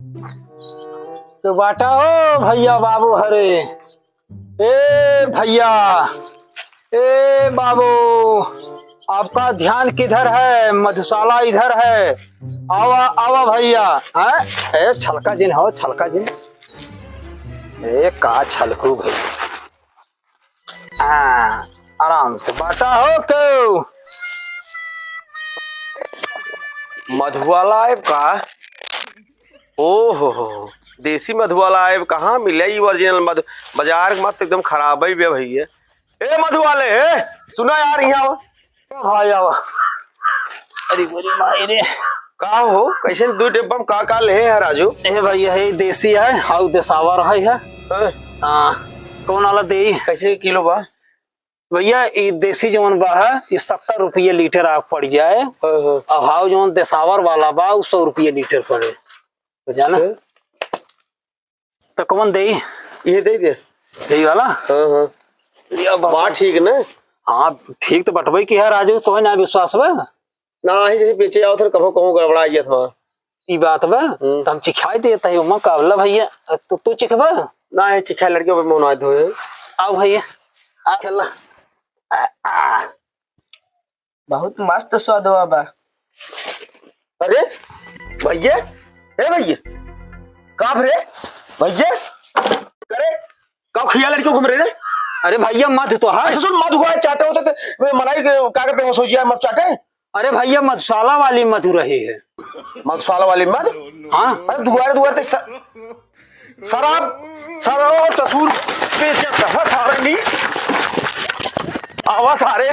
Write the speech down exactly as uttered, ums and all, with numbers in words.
तो बाटा हो भइया बाबू हरे। ए भइया, ए बाबू, आपका ध्यान किधर है? मधुशाला इधर है। आवा, आवा भइया। हैं? ए छलका जिन हो, छलका जिन। ए का छलकू भइया। हाँ, आराम से बाटा हो केउ। मधुआ लाइब का? ओ हो हो, देसी मधुआ लाइब, कहाँ मिले ई original मधु? बाजार के मत एकदम खराब ही बे भइया। ए मधुआ ले, ए, सुना यार, यहाँ आओ। ओ भाई आओ। अरे, अरे माई रे। का हो, कैसे दू डिब्बा में का का ले है राजू? ए भइया, है देसी है, हाउ देसावर है, है। हाँ। हाँ, कौन वाला देई? कैसे किलो बा? भइया, ई देसी जौन बा है, ई सत्तर रुपये लीटर आप पड़ जाए। हाँ, हाँ। और हाउ जौन देसावर वाला बा, उ सौ रुपये लीटर पड़े। तो जाना? अच्छा। तो कौन देई? ये दे दे। यही वाला? हाँ, हाँ। या बाबा। बा ठीक ना? हाँ, ठीक तो बटबे की है राजू, तोहे ना विश्वास बा? ना, ही जैसे बेचे आओ थे, कभो कहूँ गड़बड़ा जात बा। ई बात बा? हम्म। तो हम चिखाई देत है, ओमा का होला भइया, तू, तू चिखबा? ना, ये चिखाई लड़के पे मोहना धोए। आओ भइया, आ खेला। आ, आ। बहुत मस्त स्वादवा बा। अरे भइया, ए भइया, का भरे भइया? अरे का खिया लड़के घूम रहे रे? अरे भइया, मध तो है। अच्छा सुन, मध हुआ है, चाटे होते तो मैं मलाई के कागज पे होश हो जाए, मत चाटे। अरे भइया, मधुशाला वाली मधु रही है। मधुशाला वाली मध? हाँ। अरे दुआरे दुआरे ते स-, शराब, शराब कसूर बेचत है सारे नी। आवा सारे।